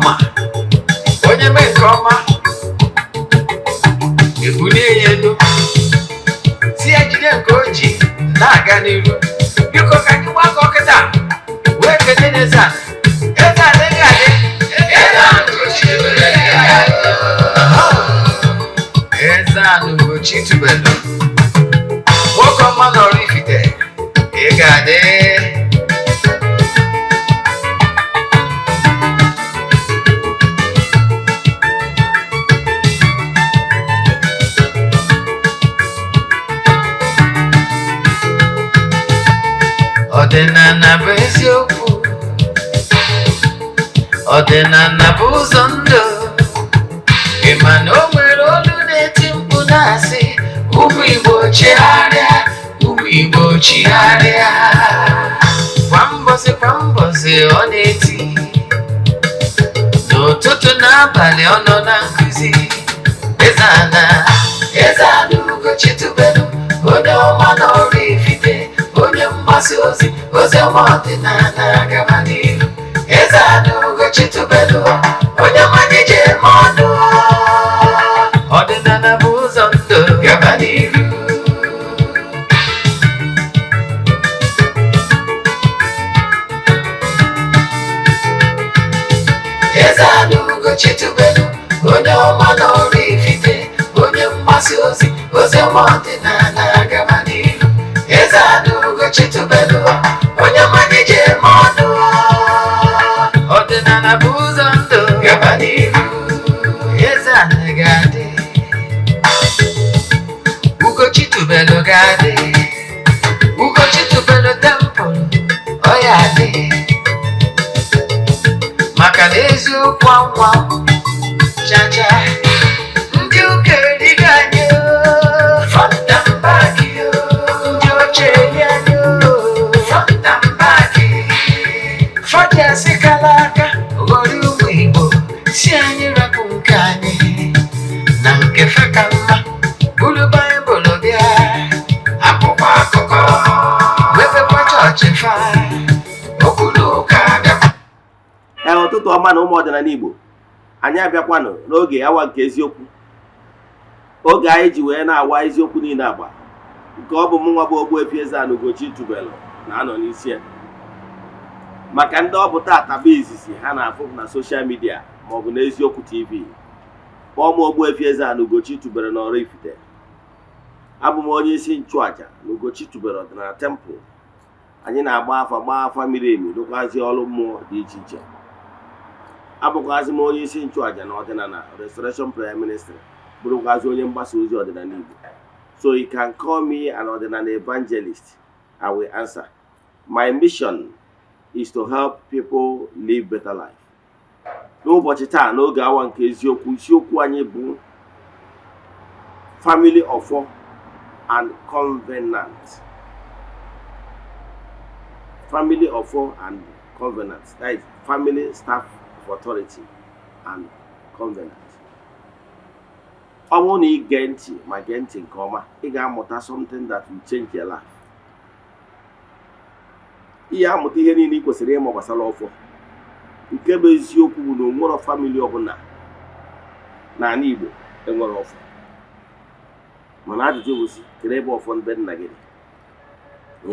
Ma onye mee nke ọma, ebulie ya elu, si ya jide nke o ji na-aga n'iru. Biko, ka anyị gbakọ kịta wee kelee n'eze a. Eze a adịghị adị. Eze Ugochi tubelu ga-adị. Eze a na Ugochi tubelu, nwoke ọma nọrọ Ifite, ị ga-adị. Ọdịnala bụ eziokwu, ọdịnala bụ ụzọ ndụ. Ị ma na o nwere olu na-eti mkpu na-asị, "Ụmụ Igbo, chigharịa, ụmụ Igbo, chigharịa." Kwa mbọsị kwa mbọsị ọ na-eti, n'ụtụtụ na abalị ọ nọ na nkụzi. Eze ana, Eze ana Ugochi tubelu, onye ọma na ọrụ Ifite, onye mgbasa ozi ozi ọma ọdịnala, gaba n'ihu. Eze ana Ugochi tubelu, onye mmanya ji eme ọnụ. Ọdịnala bụ ụzọ ndụ, gaba n'ihu. Eze ana Ugochi tubelu, onye ọma na ọrụ Ifite, onye mgbasa ozi ozi ọma ọdịnala, gaba n'ihu. Eze ana Ugochi tubelu, onye mmanya ji eme ọnụ. Ọdịnala bụ ụzọ ndụ, gaba n'ihu. Eze ana ga-adị, Ugochi tubelu ga-adị. Ugochi tubelu temple ọ ya adị, maka na eziokwu anwa chacha. Ndị ụka erigo anyị oo, front and back oo. Ndị oche eri anyị oo, front and back. Fọdụ kala aka ghọrọ ụmụ Igbo, si anyị rapụ nke anyị na nke fe ka mma. Buru Baịbụl bịa, akwụkwọ akụkọ, mepekwa chọọchị fa, okwu na ụka bịakwa. Ee, ụtụtụ ọma na ụmụ ọdịnala Igbo. Anyị abịakwanụ n'oge awa nke eziokwu, oge anyị ji wee na-awa eziokwu niile agba, nke ọ bụ mụ nwa bụ Ogbuefi Eze-Ana Ugochi tubelu na-anọ n'isi ya. Maka ndị ọ bụ tata bụ izizi ha na-afụ na social media maọbụ n'Eziokwu TV, kpọọ m Ogbuefi Eze-Ana Ugochi tubelu n'ọrụ Ifite. Abụ m onye isi nchụaja na Ugochi tubelu ọdịnala temple. Anyị na-agba afa, gbaa afa miri emi, rụkwazie ọrụ mmụọ dị iche iche. Abụkwazị m onye isi nchụaja na ọdịnala Restoration Prayer Ministry, bụrụkwazị onye mgbasa ozi ọdịnala Igbo. So you can call me an ọdịnala evangelist, I will answer. My mission is to help people live better life. N'ụbọchị taa, n'oge awa nke eziokwu, isiokwu anyị bụ family ọfọ and covenant. Family ọfọ and covenant, that is family staff of authority and covenant. Ọ bụrụ na ị gee ntị ma gee ntị nke ọma, ị ga-amụta something that will change your life. Ihe amụta, ihe niile ị kwesịrị ịma gbasara ọfọ. Nke bụ eziokwu bụ na onwero family ọbụla n'ala Igbo enwere ọfọ. Mana ajụjụ bụ si, kedu ebe ọfọ be nna gị dị?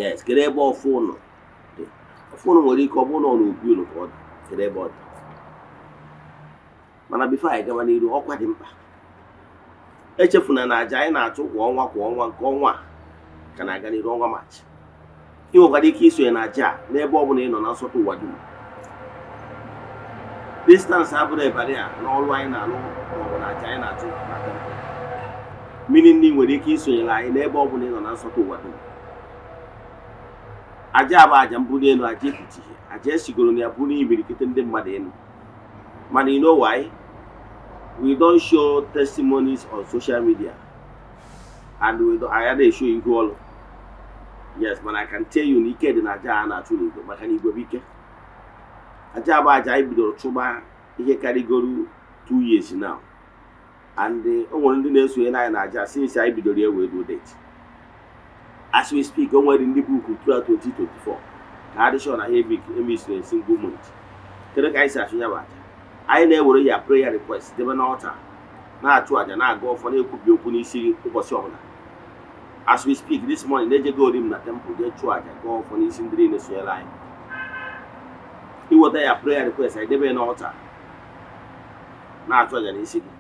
Yes, kedu ebe ọfọ ụnọ dị? Ọfọ ụnọ nwere ike ọ bụrụ na ọ n'obi ụnụ ka ọ dị. Kedu ebe ọ dị? Mana before anyị gaba n'iru, ọkwa dị mkpa. Echefuna na aja anyị na-achụ kwa ọnwa kwa ọnwa, nke ọnwa a ka na-aga n'iru, ọnwa Maachị. Ị nwekwara ike isonye na aja a n'ebe ọ bụla ị nọ na nsọtụ ụwa dum. Distance abụrụ ịbarị a n'ọrụ anyị na-alụ maọbụ na aja anyị na-achụ na temple, meaning na ị nwere ike isonyere anyị n'ebe ọ bụla ị nọ na nsọtụ ụwa dum. Aja a bụ aja mbuli elu, aja epụta ihe, aja esigoro na ya buru imirikite ndị mmadụ elu. Mana you know why we don't show testimonies on social media and we don't, anyị adịghị show ihu ọlụ? Yes, mana I can tell you na ike dị na aja a na-achụ n'igwe, maka na igwe bụ ike. Aja bụ aja anyị bidoro chụba ihe karịgoro 2 years now, and o nwere ndị na-esonye anyị na aja since anyị bidoro ya wee do date. As we speak, o nwere ndị book throughout 2024 ka ha dị sure na ha emissiri a single month. Kedu ka anyị si achụ ya bụ aja? Anyị na-ewere ya prayer request debe n'altar, na-achụ àjà, na-aga ọfọ, na-ekwubi okwu n'isi gị ụbọchị ọbụla. As we speak this morning, na-ejego ori m na temple jee chụọ àjà, gaa ọfọ n'isi ndị niile sonyere anyị. Iweta ya prayer request, anyị debe n'altar, na-achụ àjà n'isi gị.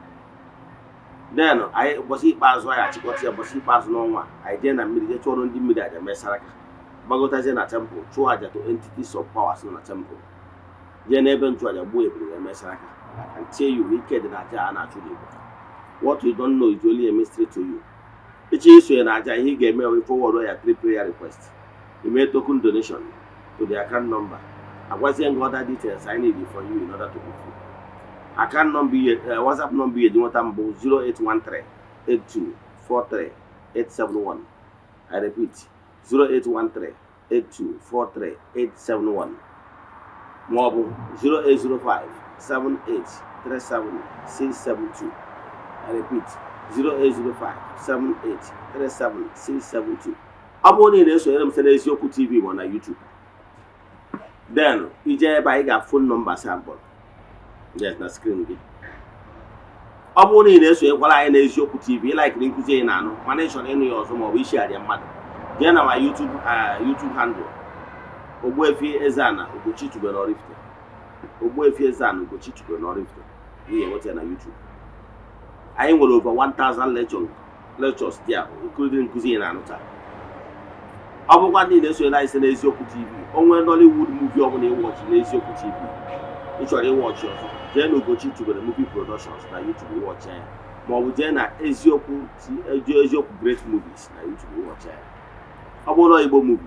Then anyị ụbọchị ikpeazụ anyị achịkọta ya. Ụbọchị ikpeazụ n'ọnwa, anyị jee na mmiri, jee chụọrọ ndị mmiri àjà, mesara aka, gbagotazie na temple, chụọ àjà to entities of powers nọ na temple, jee n'ebe nchụàjà, gbuo ebule wee mesara aka. And tell you, ike dị na aja a na-achụ n'Igbo. What you don't know is only a mystery to you. Ịchọ isonye na aja, ihe ị ga-eme wee forward ya three prayer request, ime token donation to the account number, agwazie gị other details I need for you in order to book you. Account number ihe, WhatsApp number ihe ji nweta m bụ 0813 8243 871. I repeat, 0813 8243 871, maọbụ 0805 7837 672. I repeat, 0805 7837 672. Ọ bụrụ na ị na-esonyere m site n'Eziokwu TV ma na YouTube, then ije ebe anyị ga-afụ nọmba sample, yes, na screen gị. Ọ bụrụ na ị na-esonyekwara anyị n'Eziokwu TV, ị likeiri nkụzi ị na-anụ, mana ị chọrọ ịnụ ya ọzọ maọbụ ishigharịa mmadụ, jee na ma YouTube handle, Ogbuefi Eze-Ana Ugochi tubelu Oraifite, Ogbuefi Eze-Ana Ugochi tubelu Oraifite, ị ga-enweta ya na YouTube. Anyị nwere over 1000 lectures there, including nkụzi ị na-anụ taa. Ọ bụkwa ndị na-esonyere anyị site n'Eziokwu TV, o nwee Nollywood movie ọbụla ịwatchị n'Eziokwu TV ị chọrọ ịwatchị ọzọ, jee na Ugochi tubelu Movie Productions na YouTube, ịwatchị ya, ma ọ bụ jee na Eziokwu Eziokwu Great Movies na YouTube, ịwatchị ya. Ọ bụrụ na Igbo movie,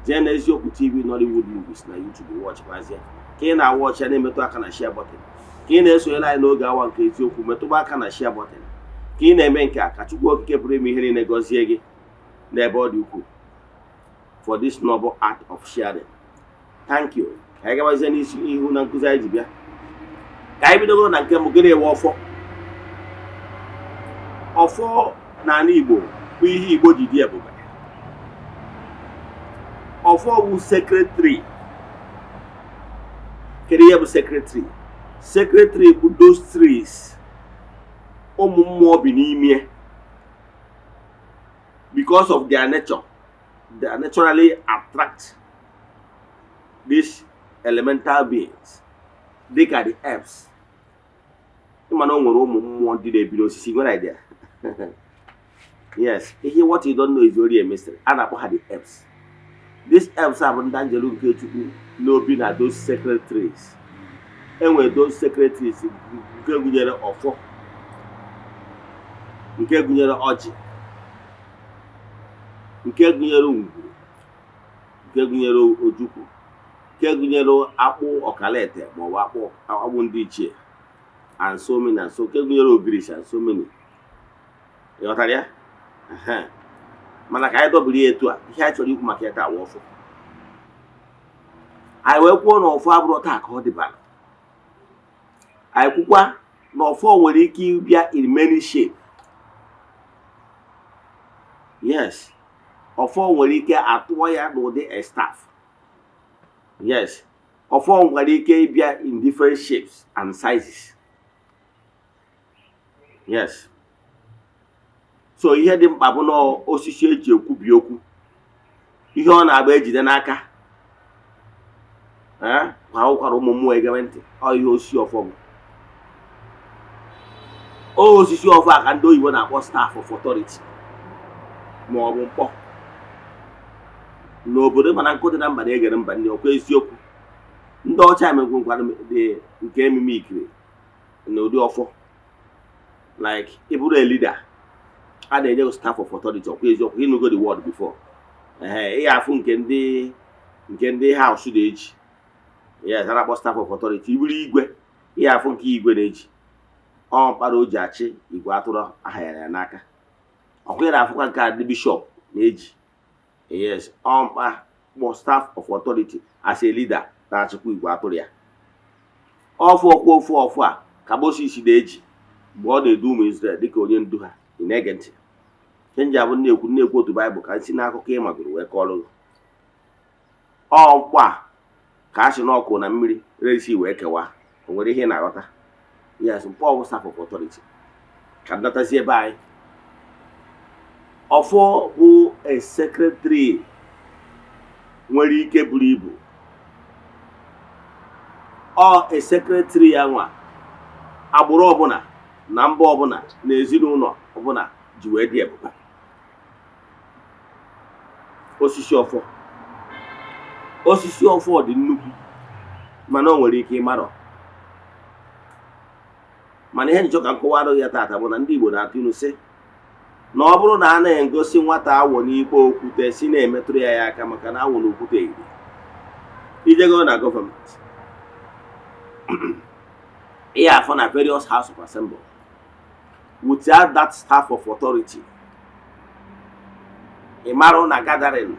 jee na Eziokwu TV Nollywood Movies na YouTube, ịwatchịkwazie. Ka ị na-awatchị ya, na-emetụ aka na share button. Ka ị na-esonyere anyị n'oge awa nke eziokwu, metụba aka na share button. Ka ị na-eme nke a, ka Chukwu Okike pụrụ ime ihe niile gọzie gị n'ebe ọ dị ukwuu for this noble act of sharing. Thank you. Ka anyị gabazie n'isi ihu na nkụzi anyị ji bịa. Ka anyị bidogoro na nke mbụ. Gịnị ewe ọfọ? Ọfọ n'ala Igbo bụ ihe Igbo ji dị ebube. Ọfọ bụ sacred tree. Kedu ihe bụ sacred tree? Sacred tree bụ those trees ụmụ mmụọ bi n'ime. Because of their nature, they are naturally attract these elemental beings dịka the elves. Ịma na o nwere ụmụ mmụọ ndị na-ebi n'osisi? Nwere idea? Yes. Ihe what you don't know is only a mystery. A na-akpọ ha the elves. These elves a bụ ndị anjelu nke Chukwu n'obi na those sacred trees. Enwere those sacred trees nke gụnyere ọfọ, nke gụnyere ọjị, nke gụnyere ngwuru, nke gụnyere ojukwu, nke gụnyere akpụ ọkalete maọbụ akpụ ndị ichie, and so many and so, nke gụnyere ogirisi and so many. Ị ghọtara ya? Ehe. Mana ka anyị dọbiri ya etu a, ihe anyị chọrọ ikwu maka ya taa wụ ọfọ. Anyị wee kwuo na ọfọ abụrụ taa ka ọ dịbara. Anyị kwukwa na ọfọ nwere ike ịbịa in many shape. Yes, ọfọ nwere ike atụọ ya n'ụdị a staff. Yes, ọfọ nwere ike ịbịa in different shapes and sizes. Yes, so ihe dị mkpa bụ na osisi eji ekwubi okwu, ihe ọ na-agba ejide n'aka, ee, kwa ụkwara ụmụ mmụọ egebe ntị. Ọ ihe osisi ọfọ bụ. Osisi ọfọ a ka ndị oyibo na-akpọ staff of authority ma ọ bụ mkpọ n'obodo. Mana nkụ dị na mba na-egere mba nne. Ọkwa eziokwu, ndị ọcha emekwankwara dị nke emime ikiri na ụdị ọfọ, like ị bụrụ a leader, a na-enye gị staff of authority. Ọkwa eziokwu, ịnụgo the word before? Ee, ị ga-afụ nke ndị house na-eji. Yes, a na-akpọ staff of authority. Iburu igwe, ị ga-afụ nke igwe na-eji. Ọ mkpara o ji achị igwe atụrụ ahanyere ya n'aka. Ọkwa ị na-afụkwa nke a ndị bishọp na-eji? Yes, ọ mkpa kpọ staff of authority as a leader na-achịkwa igwe atụrụ ya. Ọfụ ọkwa ofu ọfụ a ka Moses na-eji mgbe ọ na-edu ụmụ Israel dịka onye ndu ha. Ị na-ege ntị? Ihe nji abụ na-ekwu otu Baịbụl ka nsi n'akụkọ ị magoro wee kọọrọ gị. Ọ mkpọ a ka a sị n'ọkụ na mmiri resi wee kewaa. O nwere ihe ị na-aghọta? Yes, mkpọ bụ staff of authority. Ka nnatazie ebe anyị, ọfọ bụ a sacred tree nwere ike buru ibu. Ọ a sacred tree ya nwa agbụrụ ọbụla na mba ọbụla na ezinụlọ ọbụla ji wee dị ebube. Osisi ọfọ, osisi ọfọ dị nnukwu, mana o nwere ike ịmarọ. Mana ihe nchọ ka nkọwarụ ya taata bụ na ndị Igbo na-atụ ilu sị na ọ bụrụ na a na-egosi nwata awọ n'ikpe okwute, si na-emetụrụ ya ya aka, maka na awọ na okwute yiri. Ijego na gọọmenti, ihe afọ na various house of assembly, without that staff of authority, ị marụ na gathering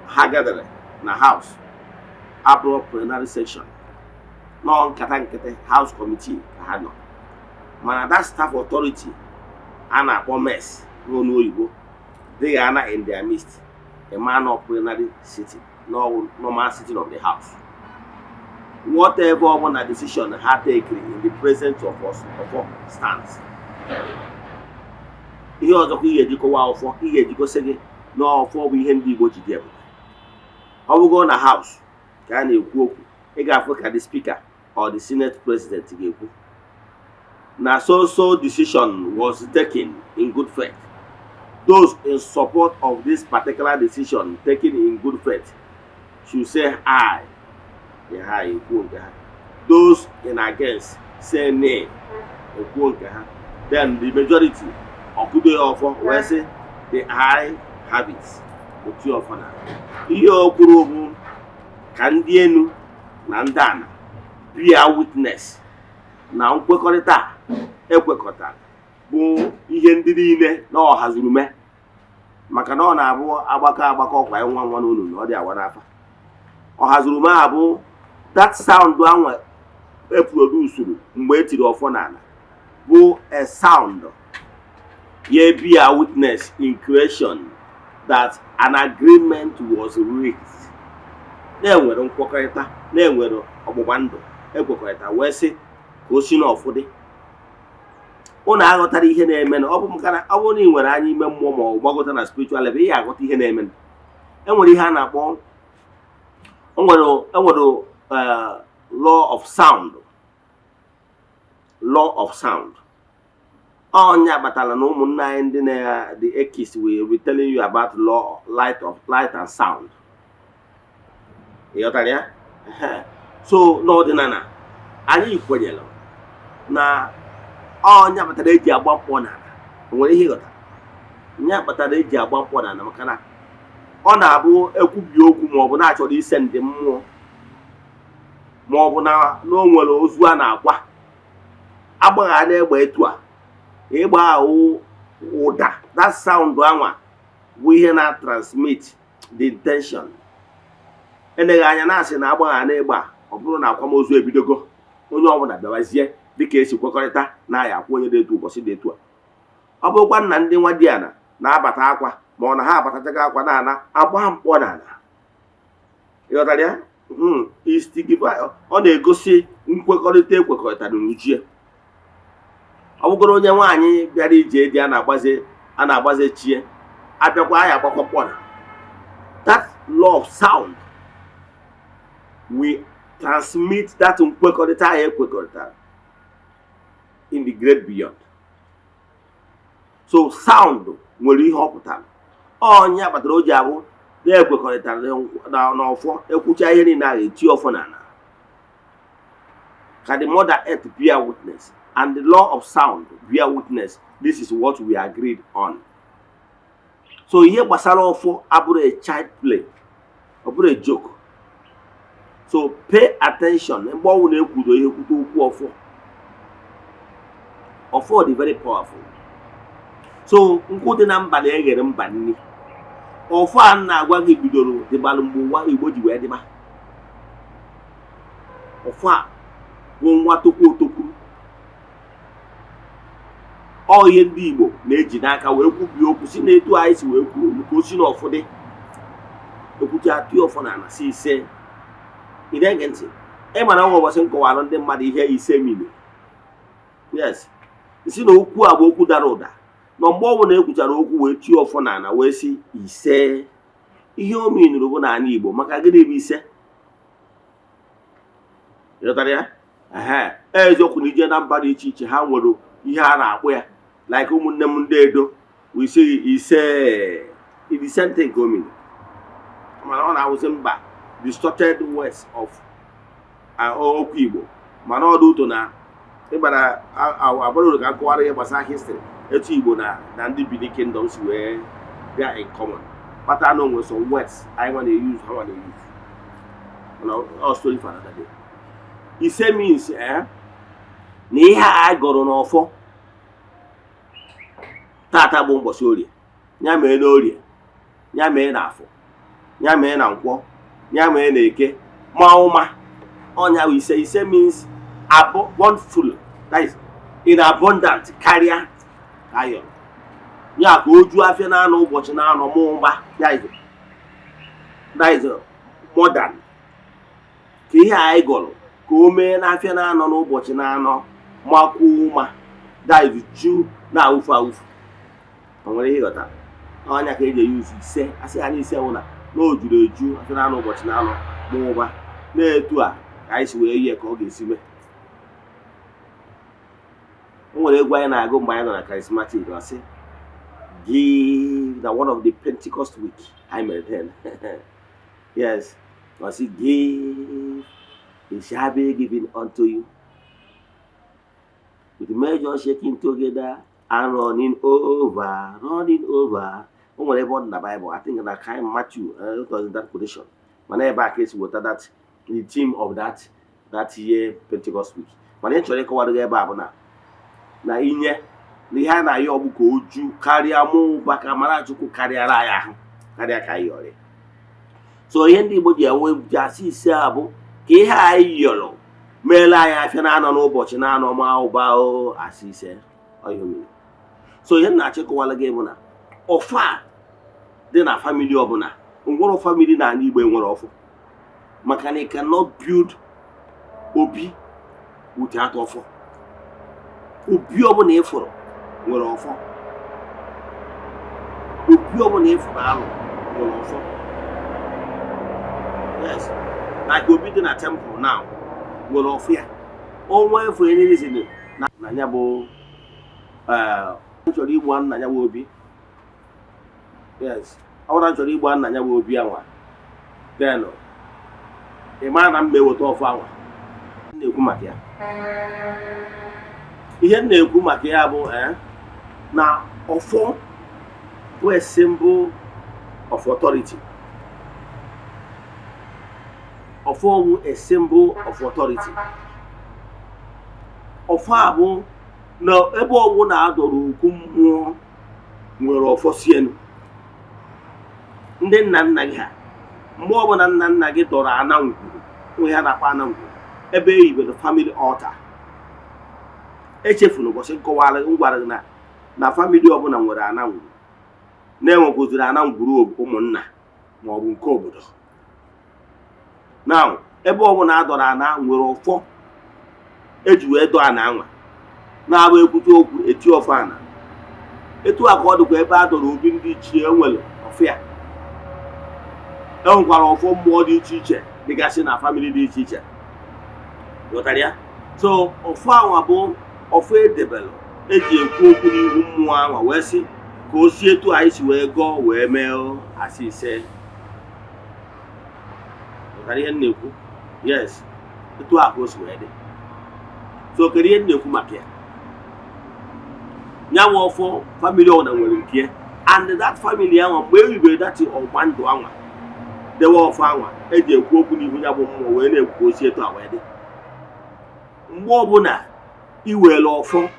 ha gathering na house abụrụ plenary session, nọ nkata nkịtị, house committee ka ha nọ. Mana that staff authority a na-akpọ mace n'ọnụ oyibo dịghị ana in their midst, a man of plenary sitting, no normal sitting of the house. Whatever ọbụla decision ha take in the presence of us, ọfọ stands. Ihe ọzọkwa ị ga-eji kọwaa ọfọ, ị ga-eji gosi gị na ọfọ bụ ihe ndị Igbo ji dị ebube. Ọ bụgo na house ka a na-ekwu okwu, ị ga-afụ ka the speaker or the senate president ga-ekwu na so so decision was taken in good faith. Those in support of this particular decision taken in good faith should say aye. Ha ekwuo nke ha. Those in against say nay. Ekwuo nke ha. Then the majority ọkụdo ya ọfọ wee sị, "The ayes have it." Otu ọfọ na ihe o kwuru bụ ka ndị enu na ndị ana bear witness na nkwekọrịta a ekwekọtara bụ ihe ndị niile na ọha zuru mee, maka na ọ na-abụ agbakọ agbakọ ọkwa nwa nwa n'unu na ọ dị awa n'afa. Ọha zuru mee abụ that sound anwa eprodusuru mgbe e tiri ọfọ n'ala bụ a sound ya bear witness in creation that an agreement was reached, na-enwere nkwekọrịta, na-enwere ọgbụgba ndụ ekwekọrịta wee sị ka o si n'ọfụ dị. Ụnụ aghọtara ihe na-eme? Ọ bụ maka na ọ bụrụ na ị nwere anya ime mmụọ ma ọ gbagota na spiritual level, ị ga-aghọta ihe na-eme. Enwere ihe a na-akpọ, enwere law of sound. Law of sound, ọnya kpatara na ụmụnne anyị ndị na the Ekis will be telling you about law light of light and sound. Ị ghọtara ya? Ehe. So n'ọdịnala anyị kwenyere na ọnya kpatara eji agba mkpọ n'ala. O nwere ihe ịghọtara? Nya kpatara eji agba mkpọ n'ala, maka na ọ na-abụ ekwubi okwu ma ọ bụ na-achọrọ ise ndị mmụọ ma ọ bụ na o nwere ozu a na-akwa, agbagha n'egbe etu a, ịgba ahụ ụda, that sound anwa bụ ihe na-transmit the intention. Eleghị anya na-asị na agbagha n'egbe a, ọ bụrụ na akwamozu ebidogo, onye ọbụla bịawazie dịka esi kwekọrịta na aya akwa onye dị etu ụbọchị dị etu a. Ọ bụrụkwa na ndị nwa di ana na-abata akwa ma ọ na ha abatachago akwa na-ana agba mkpọ n'ala. Ịghọtara ya? Ọ na-egosi nkwekọrịta ekwekọrịtara n'uju ya. Ọ bụgoro onye nwaanyị bịara ije dị, a na-agbaze chie abịakwa ya agbakọ mkpọ na that law of sound, we transmit that nkwekọrịta ahụ ekwekọrịtara in the great beyond. So sound nwere ihe ọ pụtara. Ọnya kpatara o ji abụ na-ekwekọrịtara n'ọfọ, ekwucha ihe niile ahụ, eti ọfọ n'ala ka the mother earth bear witness and the law of sound bear witness, this is what we agreed on. So ihe gbasara ọfọ abụrụ a child play, ọ bụrụ a joke. So pay attention mgbe ọnwụ na-ekwudo ihe kwute okwu ọfọ. Ọfọ dị very powerful. So nkwụ dị na mba na-eghere mba nni. Ọfọ a m na-agwa gị bidoro dịbalụ mgbe ụwa Igbo ji wee dịba. Ọfọ a bụ nwa tokwu otokwuru. Ọ ihe ndị Igbo na-eji n'aka wee kwubie okwu si na etu anyị si wee kwuo ka o si n'ọfụ dị, ekwucha atụ ọfọ na ala si ise. Ị na-ege ntị? Ị mara nwa ụbọchị m kọwara ndị mmadụ ihe ise mili. Yes, si na okwu a bụ okwu dara ụda na mgbe ọ bụla ekwuchara okwu wee tie ọfọ n'ala wee sị ise, ihe o minuru bụ n'ala Igbo. Maka gịnị bụ ise? Ịghọtara ya? Ehe, eziokwu na ije na mba dị iche iche, ha nwere ihe a na-akpụ ya, like ụmụnne m ndị Edo we say ise, the same thing ka o mere, mana ọ na-awụzi mba distorted words of okwu Igbo. Mana ọ dị ụtọ na ịgbara agbara uru ka nkọwara ihe gbasara history etu Igbo na ndị Benin Kingdom si wee bịa in common, kpata na onwe some words anyị nwa na-use, ha nwa na-use. Mana ọ story for another day. Ise means na ihe a gọrọ n'ọfọ tata bụ ụbọchị Orie, ya mee n'Orie, ya mee na Afọ, ya mee na Nkwọ, ya mee na Eke, ma ụma ọnya bụ ise. Ise means bountiful, that is in abundant, karịa ka ayọrọ ya, ka o juo afịa na-anọ ụbọchị na-anọ mụ ụba, that is more than ka ihe anyị gọrọ ka o mee n'afịa na-anọ n'ụbọchị na-anọ, makwuo ụma, that is ju na-awụfu awụfu. O nwere ihe ịghọta ọnya ka eji eyuzu ise? Asị ha n'ise wụ na o juru eju afịa na-anọ ụbọchị na-anọ ma ụba na-etu a ka anyị si wee yie ka ọ ga-esi mee. O nwere egwu anyị na-agụ mgbe anyị nọ na charismatic, ọ sị give na one of the Pentecost week anyị mere then. Yes, ọ sị, "Give, it shall be given unto you, with measure shaking together and running over, running over." O nwere ebe ọ dị na Bible, I think na kind Matthew, it was in that quotation, mana ebe a ka esi weta that, the theme of that year Pentecost week. Mana ị chọrọ ịkọwara gị ebe a bụ na inye na ihe a na-ayọ ọgbụ ka o ju karịa mụ ụba, ka mara Chukwu karịara anyị ahụ karịa ka anyị yọrọ. So ihe ndị Igbo ji enwe ji asị ise a bụ ka ihe anyị yọrọ meela anyị afịa na-anọ n'ụbọchị na-anọ ma ụba o asị ise. Ọ ihe o mere. So ihe m na-achịkọwala gị bụ na ọfọ a dị na family ọbụla nwere family n'ala Igbo nwere ọfọ, maka na you cannot build obi without ọfọ. Obi ọbụla ị fụrụ nwere ọfọ. Obi ọbụla ị fụrụ alụ nwere ọfọ. Yes, like obi dị na temple now nwere ọfọ ya. Onwe efu any reason na ya bụ m chọrọ igbu nna ya bụ obi. Yes, ọ bụrụ na m chọrọ igbu nna ya bụ obi anwa, then ị mara na m ma eweta ọfọ anwa m na-ekwu maka ya. Ihe m na-ekwu maka ya bụ na ọfọ bụ a symbol of authority. Ọfọ bụ a symbol of authority. Ọfọ a bụ na ebe ọwụ na-adọrọ okwu mmụọ nwere ọfọ sienu. Ndị nna nna gị ha, mgbe ọbụla nna nna gị dọrọ ana ngwuru, onwe ya na-akpọ ana ngwuru, ebe e hibere family altar. Echefuna ụbọchị nkọwara m gwara gị na family ọbụla nwere ana ngwuru, na-enwekwaziri ana ngwuru ụmụnna ma ọ bụ nke obodo. Now, ebe ọbụla a dọrọ ana nwere ọfọ eji wee dọọ ana anwa, na-abụ ekwute okwu eti ọfọ ana. Etu a ka ọ dịkwa ebe a dọrọ obi ndị ichie enwere ọfọ ya. E nwekwara ọfọ mmụọ dị iche iche dịgasị na family dị iche iche. Ghọtara ya? So ọfọ anwa bụ ọfọ edebelụ eji ekwu okwu n'ihu mmụọ anwa wee sị ka o si etu anyị si wee gọọ wee mee asị ise. Ghọtara ihe m na-ekwu? Yes, etu a ka o si wee dị. So kedu ihe m na-ekwu maka ya? Ya nwe ọfọ family ọbụla nwere nke ya, and that family anwa, mgbe e ribere that ọgba ndụ anwa, dewe ọfọ anwa eji ekwu okwu n'ihu ya bụ mmụọ wee na-ekwu ka o si etu a wee dị. Mgbe ọbụla iwere ọfọ,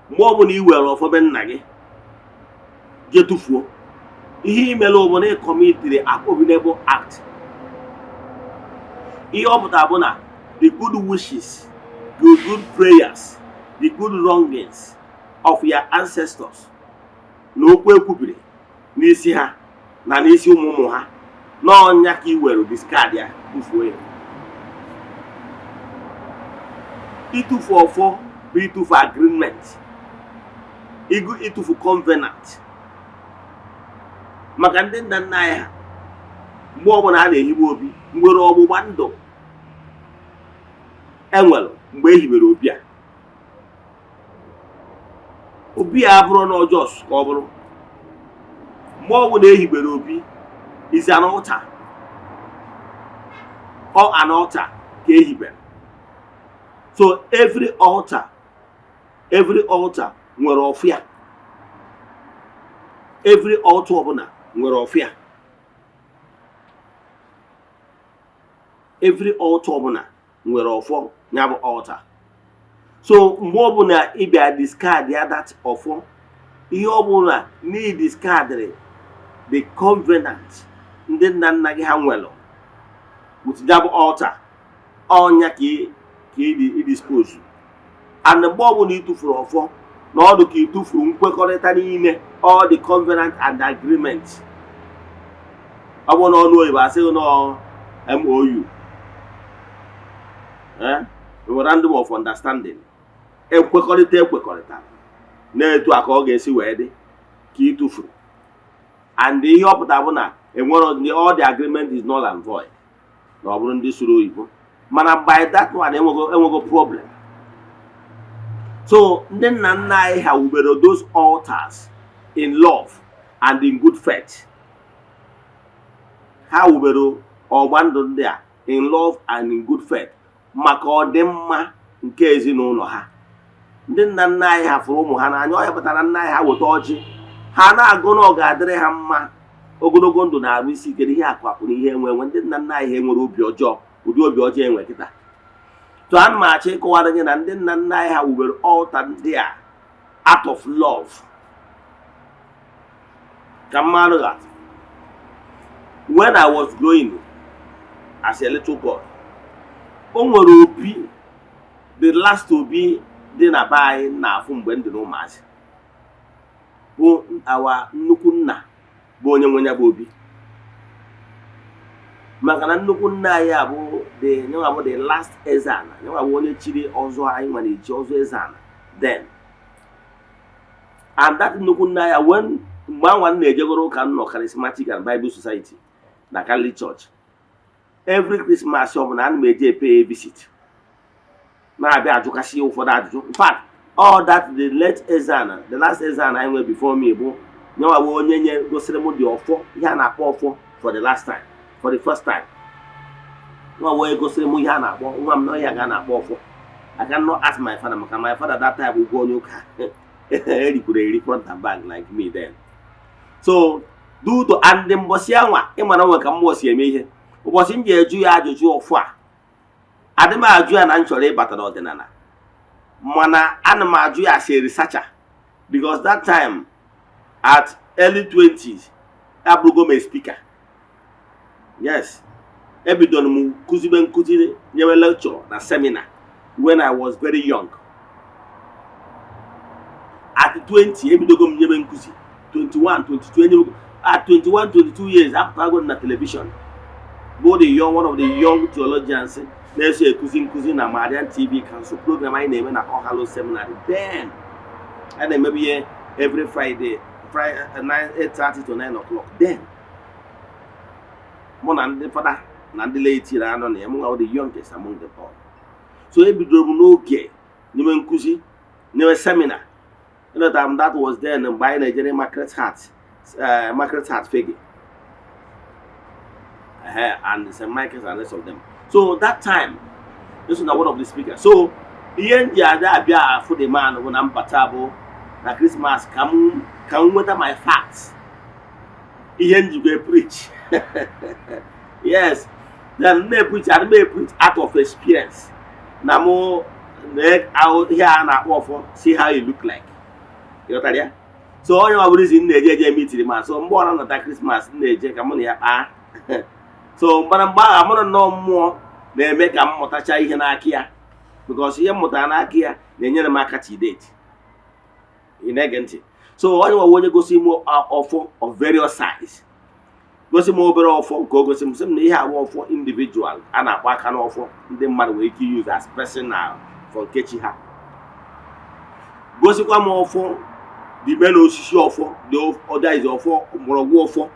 mgbe ọbụla iwere ọfọ be nna gị jee tụfuo, ihe imere bụ na ị commitiri abominable act. Ihe ọ pụtara bụ na the good wishes, the good prayers, the good longings of your ancestors na okwu ekwubiri n'isi ha na n'isi ụmụ ụmụ ha n'ọnya ka i were discard ya, tụfuo ya. Ịtụfu ọfọ bụ ịtụfu agreement, ịgụ ịtụfu covenant. Maka ndị nna nna anyị ha, mgbe ọbụla a na-ehibe obi, nwere ọgbụgba ndụ enwere mgbe e hibere obi a. Obi a abụrụ na ọjọọ ka ọ bụrụ mgbe ọbụla e hibere obi is an altar or an altar ka e hibere. So every altar nwere ọfụ ya. Every altar ọbụla nwere ọfụ ya. Every altar ọbụla nwere ọfọ ya bụ altar. So mgbe ọbụla ị bịa discard ya, that ọfọ, ihe ọbụla na ị discardịrị the covenant ndị nna nna gị ha nwere with ya bụ altar, ọnya ka ị dispose. And mgbe ọbụla ị tụfuru ọfọ, na ọdụ ka ị tụfuru nkwekọrịta niile, all the covenant and agreement. Ọ bụrụ na ọnụ oyibo, asịghị na MOU, memorandum of understanding, ekwekọrịta ekwekọrịta na-etu a ka ọ ga-esi wee dị ka ị tụfuru. And ihe ọ pụtara bụ na enwero, all the agreement is null and void, na ọ bụrụ ndị sụrụ oyibo. Mana by that one, enwego problem. So ndị nna nna anyị ha wubere those altars in love and in good faith. Ha wubere ọgba ndụ ndị a in love and in good faith maka ọdịmma nke ezinụlọ ha. Ndị nna nna anyị ha fụrụ ụmụ ha n'anya. Ọ ya pụtara nna anyị ha weta ọjị, ha na-agụ na ọ ga-adịrị ha mma, ogologo ndụ na-arụ isi ike, ihe akụ akụ na ihe enwe enwe. Ndị nna nna anyị ha enwere obi ọjọọ, ụdị obi ọjọọ enwe kịta. Tụ ana m achọ ịkọwara gị na ndị nna nna anyị ha wubere altar ndị a out of love. Ka mmadụ that when I was growing as a little boy, o nwere obi, the last obi dị na be anyị na-afụ mgbe m dị n'ụmụazị, bụ awa nnukwu nna bụ onye nwe ya bụ obi. Maka na nnukwu nna anyị abụ the nyenwa bụ the last eze ana, nyenwa bụ onye chiri ọzọ anyị nwere echi ọzọ eze ana then. And that nnukwu nna ya, when mgbe anwa m na-ejegoro ụka nnọ Charismatic and Bible Society na Catholic Church, every Christmas ọbụla ana m eje e pay visit, na-abịa ajụkasị ụfọdụ ajụjụ. In fact, all that the late Ezana, the last Ezana anyị nwere before me, bụ nyenwa bụ onye nye gosiri m dị ọfọ, ihe a na-akpọ ọfọ, for the last time, for the first time. Nwa wee gosiri m ihe a na-akpọ nwa m na ihe ga na-akpọ ọfọ. I cannot ask my father, maka my father that time bụ onye ụka erikwuru eri front and back like me then. So due to and mbọsị anwa, ịmara nwe ka mmụọ si eme ihe, ụbọchị m ji eju ya ajụjụ ọfụ a, adị m ajụ ya na m chọrọ ịbata n'ọdịnala, mana ana m ajụ ya as a researcher, because that time at early 20s abụrụgo m a speaker. Yes, ebidoro m kụzibe nkụzi, nyewe lecture na seminar when I was very young. At 20 ebidogo m nyebe nkụzi, 21, 22 enyebego. At 21, 22 years apụtago m na television, bụ the young, one of the young theologians na-eso ekuzi nkụzi na Marian TV Council program anyị na-eme na All Hallows Seminary then. A na-emebu ihe every Friday, Friday 8:30 to 9 o'clock then. Mụ na ndị fada na ndị laity na-anọ na ya, mụ nwa the youngest among them all. So ebidoro m n'oge n'ime nkụzi, n'ime seminar. Ịlọta m, that was then mgbe anyị na-ejere Immaculate Heart Fegge and St. Michael's and rest of them. So that time this was one of the speakers. So ihe m ji ada abịa afụ the man bụ na mbata bụ na Christmas ka m nweta my facts, ihe m jikwa preach. Yes, then m na-preach, ana m preach out of experience na mụ na ihe a na-akpọ ọfọ, see how you look like. Ịghọtara ya? So onye ọ bụrụ izi m na-eje eje mitiri ma. So mgbe ọ na-anata Christmas, m na-eje ka mụ na ya kpaa. So mgbara mgbe ahụ amụrụ nnọọ mmụọ na-eme ka m mụtacha ihe n'aka ya, because ihe m mụtara n'aka ya na-enyere m aka till date. Ị na-ege ntị? So onye nwe onye gosi m ọfọ of various size, gosi m obere ọfọ nke o gosi m, sị m na ihe awụ ọfọ individual a na-akpọ aka n'ọfọ, ndị mmadụ nwere ike use as personal For nkechi ha gosikwa m ọfọ dị ime na osisi ọfọ dị ọdaizi, ọfọ mgbọrọgwụ, ọfọ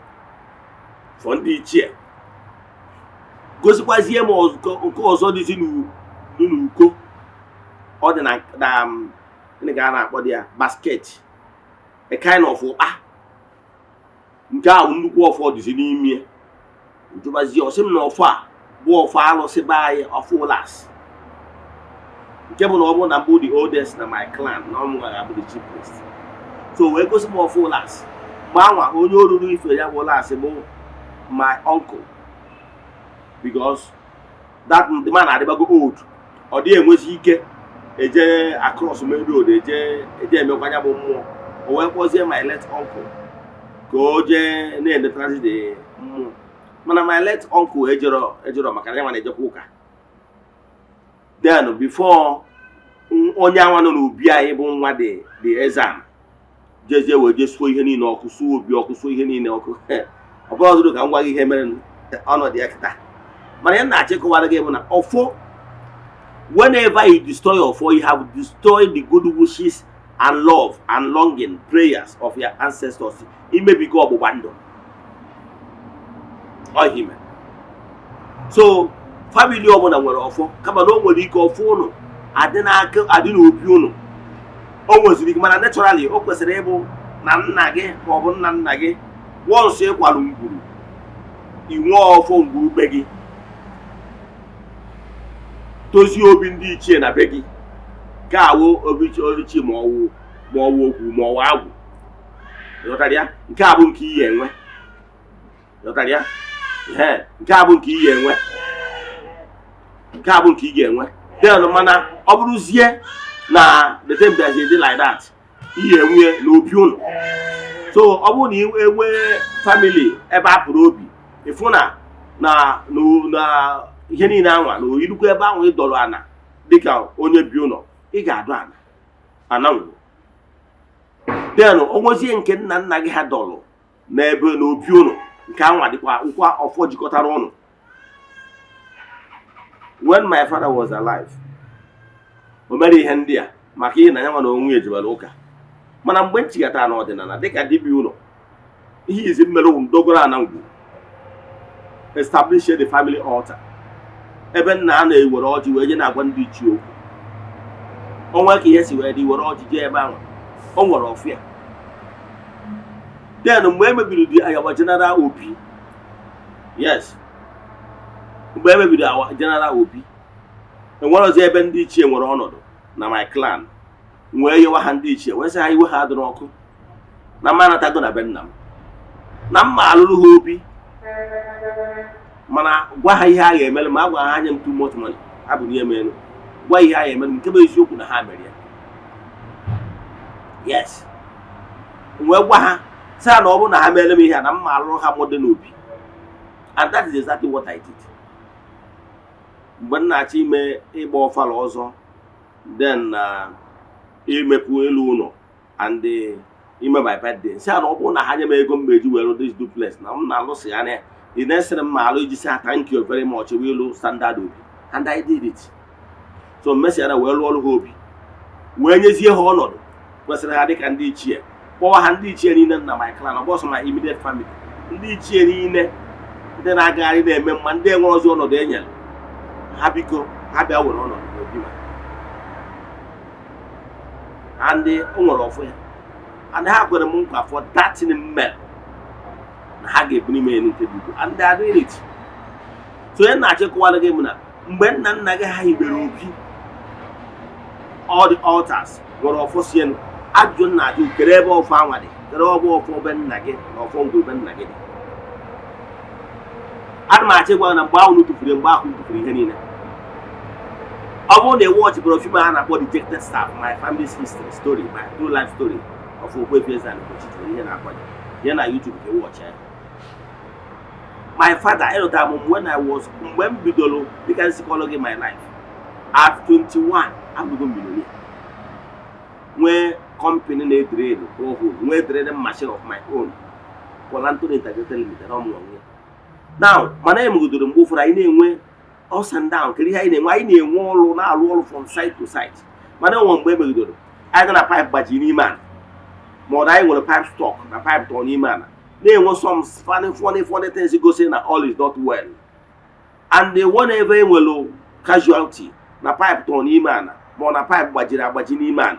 for ndị ichie. Gosikwazie m nke ọzọ dịzi n'uko, ọ dị na gịnị ka a na-akpọ dị ya, basket, a kind of ụkpa. Nke ahụ nnukwu ọfọ dịzi n'ime. Njụbazie, ọsị m na ọfọ a bụ ọfọ alụsị be anyị, ọfọ ụlas, nke bụ na ọ bụrụ na mbụ the oldest na my clan, na ọ mụ ga-abụ the chief priest. So wee gosi m ọfọ ụlas. Mgbe anwa, onye oruru ife ya bụ ụlas bụ my uncle, because that the man adịbago old, ọ dịghị enwezi ike eje across main road eje emekwa ya bụ mmụọ. O wee kpọzie my late uncle ka o jee na-enetazi the mmụọ. Mana my late uncle ejero maka na ya nwa na-ejekwa ụka. Then before onye anwa nọ n'obi anyị bụ nwa the exam jezie wee jee suo ihe niile ọkụ, suo obi ọkụ, suo ihe niile ọkụ. Ọ bụrụ ọzọ ka m gwa gị ihe mere ọnọdụ ya kịta. Mana ya na-achọ ịkọwara gị bụ na ọfọ, whenever you destroy ọfọ, you have destroyed the good wishes and love and longing prayers of your ancestors. Imebigo ọgbụgba ndụ ọ ime. So family ọbụla nwere ọfọ, kama na o nwere ike ọfọ ụnụ adị n'aka, adị n'obi ụnụ, o nweziri ike, mana naturally o kwesịrị ịbụ na nna gị ma ọ bụ nna nna gị. Once ịkwalụ ngwuru, inwe ọfọ ngwuru be gị, tozie obi ndị ichie na be gị, ka awụ obi ichie, ma ọwụ okwu ma ọwụ agwụ. Ịghọtara ya? Nke a bụ nke iyi enwe. Ịghọtara ya? Ee, nke a bụ nke iyi enwe, nke a bụ nke ị ga-enwe. Then mana ọ bụrụzie na the thing bịazi dị like that, iyi enwe n'obi ụnụ. So ọ bụrụ na ị enwee family ebe a pụrụ obi, ịfụ na ihe niile anwa na oyirukwa ebe ahụ ị dọrọ ana dịka onye bi ụlọ, ị ga-adọ ana ngwụ. Then o nwezie nke nna nna gị ha dọrọ n'ebe n'obi ụnụ, nke anwa dịkwa nkwa ọfọ jikọtara ụnụ. When my father was alive, o mere ihe ndị a maka ihe na ya nwa na onwe ejebere ụka. Mana mgbe m chighatara n'ọdịnala dịka dibịa ụlọ, ihe izi mmere ndogoro ana ngwu, establish the family altar, ebe nna a na-ewere ọjị wee je na-agwa ndị ichie okwu. Onwe ka ihe si wee dị, were ọjị jee ebe ahụ, o nwere ọfụ ya. Then mgbe e mebiri the our general obi, yes, mgbe e mebiri our general obi, enwere ọzọ ebe ndị ichie nwere ọnọdụ na my clan, wee yewa ha ndị ichie, wee sị ha iwe ha dị n'ọkụ na mma anatago na be nna m na mma alụrụ ha obi. Mana gwa ha ihe a ga-emere ma a gwa ha anya m too much money ha bụ ihe mere. Gwa ihe a ga-emere m, nke bụ eziokwu na ha mere ya. Yes, wee gwa ha sị ha na ọ bụrụ na ha mere m ihe a, na mma alụrụ ha modern obi, and that is exactly what I did. Mgbe m na-achọ ime ịgba ọfala ọzọ, then na imepụ elu ụlọ and ime my birthday, nsị a na ọ bụrụ na ha nye m ego m eji were this duplex na m na-alụsị ya na the next thing m ma alụ iji sị ha thank you very much wee lụ standard obi, and I did it. So mmesịa na wee lụọ ọrụ ha obi, wee nyezie ha ọnọdụ kwesịrị ha dịka ndị ichie, kpọwa ha ndị ichie niile na my clan, ọ bụ ọsọ my immediate family, ndị ichie niile, ndị na-agagharị na-eme mma, ndị enwere ọzọ ọnọdụ e nyere ha, biko ha bịa were ọnọdụ n'obi ma and o nwere ọfụ ya, and ha kwere m nkwa for that thing m mere na ha ga-ebuli m elu nke dị ukwuu, and they are doing it. So onye na-achịkọwara gị bụ na mgbe nna nna gị ha hibere obi, all the altars nwere ọfọ si elu. Ajụjụ nna ajụ, kere ebe ọfọ anwa dị? Kere ọbụ ọfọ be nna gị na ọfọ ngwu be nna gị dị? Ana m achọ ịgwa gị na mgbe ahụ tụfuru, mgbe ahụ tụfuru ihe niile. Ọ bụrụ na ị watchbụrụ film a na-akpọ Rejected Staff, my family's history story, my true life story of Ogbuefi Eze-Ana Ugochi, ihe na-akwa ya na YouTube ka ị watch ya. My father ịlụtara m when I was, mgbe m bidoro dịka nsikọrọ gị my life at 21, abụgo m millionaire, nwee company na-edrill borehole, nwee drilling machine of my own, Polanto Integrated Limited, ọmụ onwe now. Mana emegidoro mgbe ụfọdụ anyị na-enwe Ups and down. Kedu ihe anyị na-enwe? Anyị na-enwe ọrụ, na-arụ ọrụ from site to site, mana enwe mgbe emegidoro anyị na pipe gbajiri n'ime ala, ma ọ na anyị nwere pipe stuck na pipe tọọ n'ime ala, na-enwe some funny, funny, funny things gosi na all is not well. And the whenever enwere casualty na pipe tọọ n'ime ala, ma ọ na pipe gbajiri agbaji n'ime ala,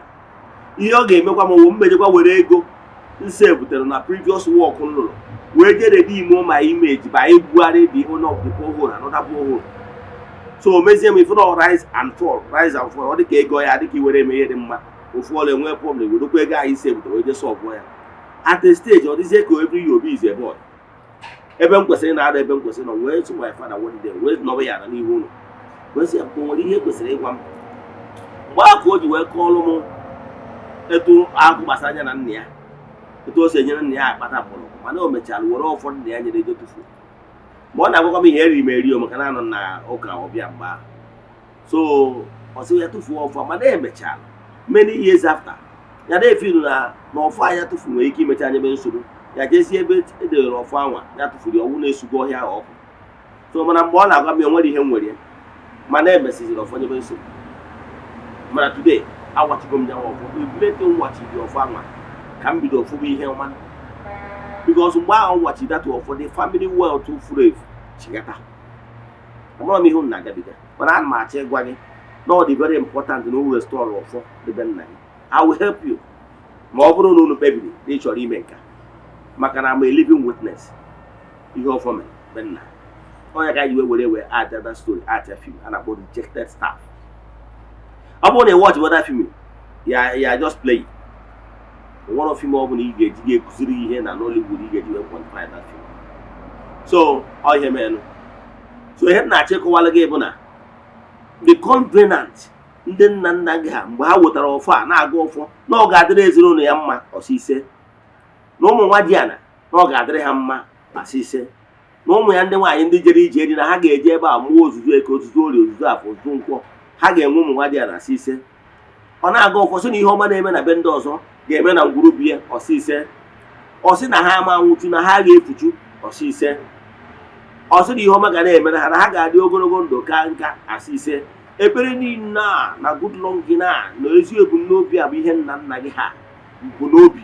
ihe ọ ga-emekwa ma ọ mmejekwa were ego nse butere na previous work m lụrụ wee jee redeem my image by ibugharị the owner of the borehole another borehole. So o mezie m ife na rise and fall, rise and fall. Ọ dị ka ego ya dị ka iwere eme ihe dị mma. Ofu ọla enwee problem, werekwa ego anyị ise butere wee jee solve ya. At a stage, ọ dịzie ka every year obi is a boy. Ebe m kwesịrị na-arụ, ebe m kwesịrị nọ, wee sị my father one day, wee nọrọ ya na n'ihu ụlọ, wee sị ya, "O nwere ihe kwesịrị ịgwa m?" Mgbe ahụ ka o ji wee kọọrọ m etu akụ gbasara anya na nna ya, etu o si enyere nna ya akpata mgbọrọgwụ, mana o mechara were ụfọdụ nna ya nyere ego tufuo. Ma ọ na-agwakwa m ihe eriri m eri o, maka na anọ na ụka ọbịa mgbe ahụ. So ọ sị ya tụfuo ọfọ, mana emechara many years after, ya na-efiru na ọfọ anya tụfu nwere ike imecha anya ebe nsogbu ya jezie ebe edewere ọfọ anwa ya tụfuru ya, ọnwụ na-esugo ọhịa ahụ ọkụ. So mana mgbe ọ na-agwa m ya, nwere ihe m nwere ya, mana emesiziri ọfọ nyebe nsogbu. Mana today, awachigo m ya ọfọ. Ebulete m wachiri ọfọ anwa ka m bido ọfụbụ ihe ọma, because mgbe ahụ m wachiri that ọfọ, the family wealth furu efu chigata. Amara m ihe m na-agabiga, mana ana m achọ ịgwa gị na ọ dị very important na o restore ọfọ debe nna gị. I will help you ma ọ bụrụ na unu kpebiri na ị chọrọ ime nka, maka na I'm a living witness ihe ọfọ mere be nna onye ka anyị wee were wee add that story, add film a na-akpọ Rejected Staff. Ọ bụrụ na ị watch whether film ya ya just play one of film ọ bụla ị ga-eji ga-ekụziri gị ihe na Nollywood, ị ga-eji wee quantify that film. So ọ ihe merenụ. So ihe m na-achọ ịkọwara gị bụ na the covenant ndị nna nna gị ha, mgbe ha wetara ọfọ a na-aga ọfọ na ọ ga-adịrị ezinụlọ ya mma ọsọ ise, na ụmụ nwa dị ana na ọ ga-adịrị ha mma asị ise, na ụmụ ya ndị nwaanyị ndị jere ije dị na ha ga-eje ebe a mụọ ozuzu eke, ozuzu orie, ozuzu afọ, ozuzu nkwọ, ha ga-enwe ụmụ nwa dị ana asị ise. Ọ na-aga ọfọ sị na ihe ọma na-eme na be ndị ọzọ ga-eme na ngwuru bie ọsị ise. Ọ sị na ha ama nwụchu, na ha ga-efuchu ọsị ise. Ọ sị na ihe ọma ga na-emere ha, na ha ga-adị ogologo ndụ ka nka asị ise. Ekpere niile a na good long na na ezi ebumnobi a bụ ihe nna nna gị ha bụ n'obi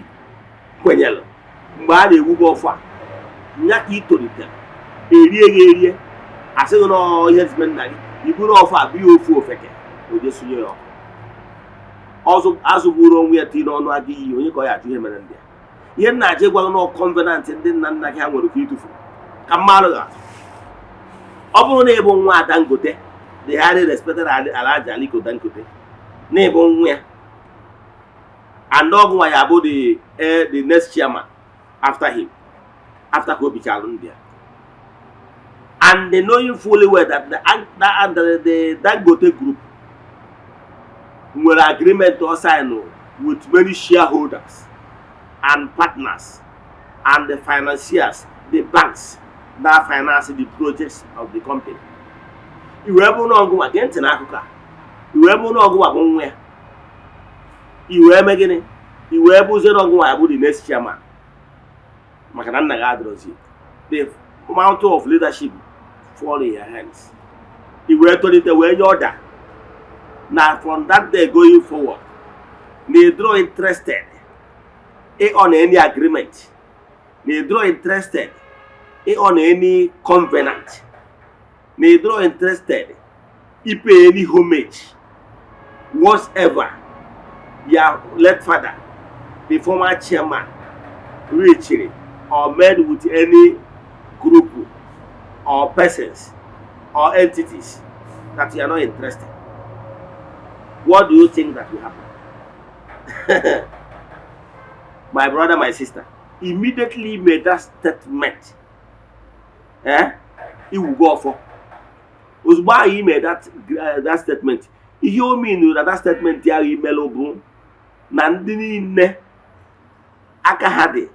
kwenyere mgbe a na-ewu gị ọfọ a nya ka ị tolitere erie gị erie, asịghị na ihe zime nna gị iburu ọfọ a bụ ya ofu ofeke o je sunye ya ọkụ ọzọ azụ bụrụ onwe ya tinye n'ọnụ agụ iyi. Onye ka ọ ya ajụ ihe mere ndị a? Ihe nna achọ ịgwa gị na covenant ndị nna nna gị ha nwere ka ịtụfu ka mmadụ ga-atụ. Ọ bụrụ na ịbụ nwa Dangote, the highly respected Alhaji Aliko Dangote, na ịbụ nwa ya and ọgụ nwa ya bụ the next chairman after him, after ka o bichalụ ndị ya, and they knowing fully well that the Dangote Group nwere agreement or sign with many shareholders and partners and the financiers, the banks that finance the projects of the company. Iwe bụ na ọgụnwa gee ntị n'akụkọ a, iwe bụ na ọgụnwa bụ nwa ya, iwe eme gịnị? Iwe bụzie na ọgụnwa ya bụ the next chairman, maka na nna gị adịrọzi, the mantle of leadership fall in your hands. Iwe tolite wee nye order na from that day going forward, na ịdịrọ interested in on any agreement, na ịdịrọ interested in on any covenant, na ịdịrọ interested in pay any homage whatsoever your late father, the former chairman, reached or made with any group or persons or entities, that you are not interested. What do you think that will happen? My brother, my sister, immediately made that statement, eh, iwugo ọfọ. Ozugbo ahụ i made that statement, ihe o mean na that statement ahụ imelụ bụ na ndị niile aka ha dị